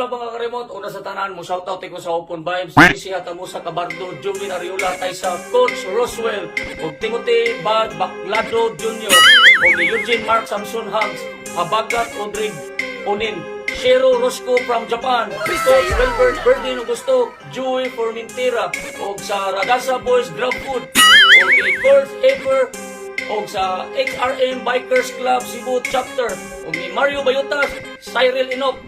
sa mga ka-remote? Una sa tanan mo, shoutout ko sa Open Vibes, DC Hatamusa Cabardo, Juvin Ariola, Taysa, Coach Roswell, ug Timothy Bad Baclado Jr., ug ni Eugene Mark Samson Hugs, Habagat Odrig Onin, Shiro Rosco from Japan, Coach Wilbert Berdin Augusto, Joey Formentera, ug sa Ragasa Boys Grab Food, ug ni Kurt Eper, og sa HRM Bikers Club Cebu Chapter og ni Mario Bayutas, Cyril Inok.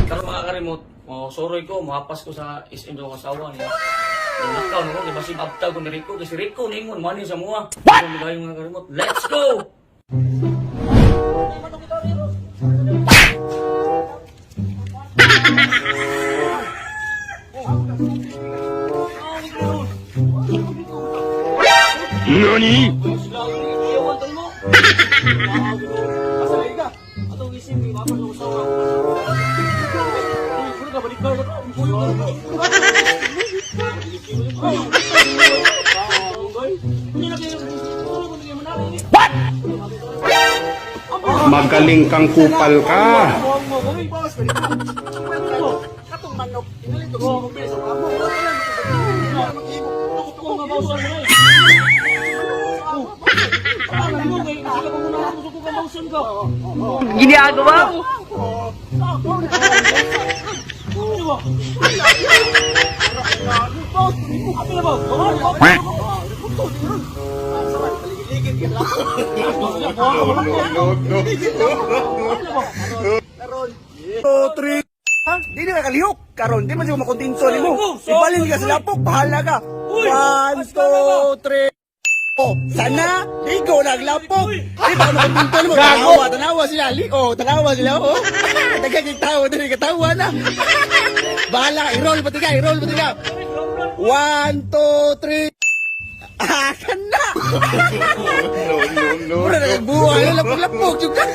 Karon mga ka-remote, oh, soroy ko, mahapas ko sa SM sa asawa niya. Nakaw no, di ba si abtag ko ni Rico kasi Rico ningon money sa mua. What? Mga ka-remote, let's go. NANI? Magaling kang kupal ka. Ginagawa mo. Two, three. Ha? Di na kalihok. Karon, di man siya makontento nimo. Ibalin ka sa lapok, bahala ka. One, two, three. Oh, sana, ligo naglapok. Di ba makontento nimo? Tanawa, tanawa sila. Oh, tanawa sila. Oh. Daghang kay tawo diri katawa na. Bahala ka, i-roll pati ka, i-roll pati ka. One, two, three. Ah, kana. No, no, Mura na nagbuha, ano, lapok-lapok, jud ka.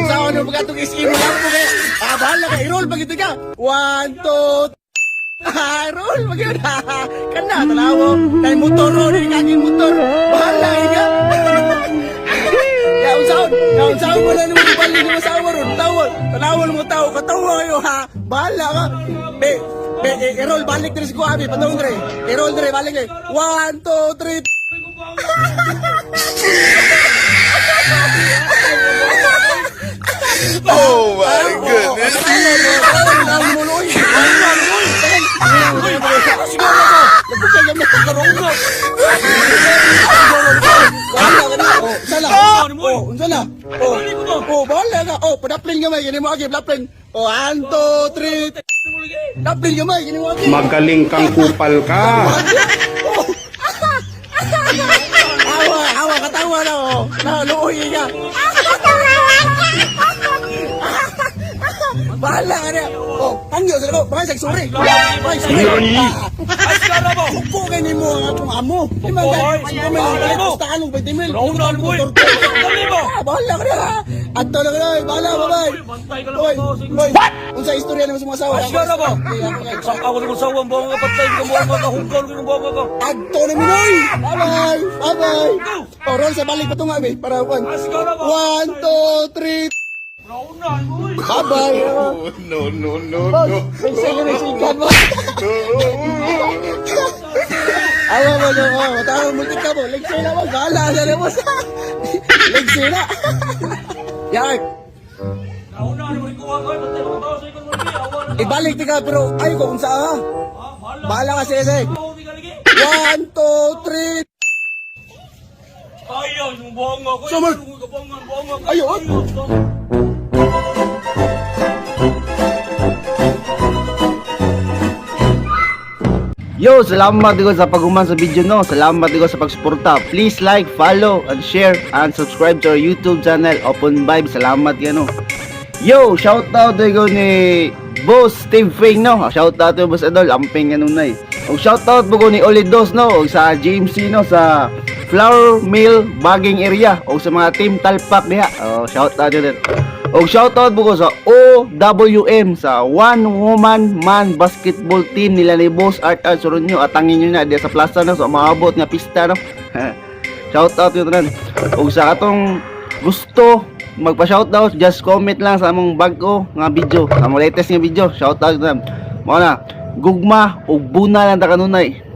Sa ano, pagkatong SM, lapok eh. Ah, bahala ka, i-roll pag ito ka. One, two, ah, roll, pag yun. Ah, kana, tanawo. Dahil motor, roll, hindi kaging motor. Bahala ka. Ya, unsaon, ya, unsaon mo na naman, ibalik mo sa ron, tawo. Tanawo mo tao, katawa kayo, ha. Bahala ka. Be, be, i-roll, balik diri sa kuha, be, patungong diri. I-roll diri, balik diri. One, two, three. Oh my goodness. Oh, bahala ka. Oh, padaplin gamay kini mo agi, padaplin. Oh, 1 2 3. Daplin gamay kini mo agi. Magaling kang kupal ka. Awa, awa katawa na oh. Na luoy ka. Bahala ka na. Oh, hangyo sa ko. Baka sorry. Baka sorry. Nani? Huko kay nimo ang akong amo. Di man dahil bahala mo. Basta anong 20 mil. Rauna, boy. Dali mo. Ah, bahala ka na. Adto na ka na. Bahala, bye-bye. Bantay ka lang Boy, ako. boy. Unsa istorya nimo sa mga asawa? Asyara ba? Sa ako sa asawa, buwang ka patay, ka buwang ka, hungkaw ka, buwang ka. Adto na minoy. Bye-bye. Bye-bye. Oh, roll sa balik pa tunga, be. Para one. Asyara ba? One, two, three. Rauna, boy. Bye-bye. No, no, no, Boss, no. may second sikat mo. Awa mo, no, oh, tama, multik ka mo. Legsay na mo, bahala na na mo. Legsay na. Yan, Rauna, mo ikuha ka, patay ka tao sa ikon mo, awa na. ibalik ka pero ay ko kung saan ha. Ah, bahala. Bahala ka, sese. Ako, di ka lagi. One, two, three. Kaya, yung buwang ako. Summer. Buwang, buwang ka. Ayun. Yo, salamat ko sa paghuman sa video no. Salamat ko sa pagsuporta. Please like, follow, and share and subscribe to our YouTube channel Open Vibe. Salamat yan no. Yo, shout out ko ni Boss Steve Fing no. Shout out to Boss Adol, amping kanunay. Og shout out ko ni Oli Dos no, og sa JMC no sa Flour Mill Bagging Area og sa mga team Talpak diha. Oh, shout out yun. Og shout out ko sa OWM sa One Woman Man Basketball Team nila ni Boss Art Art Soronyo. Atangin nyo na diya sa plaza no, so maabot nga pista no. Shout out yun tanan. Og sa katong gusto magpa-shoutout, just comment lang sa among bag-o nga video, sa among latest nga video, shoutout na. Mao na, gugma ug buna lang ta kanunay.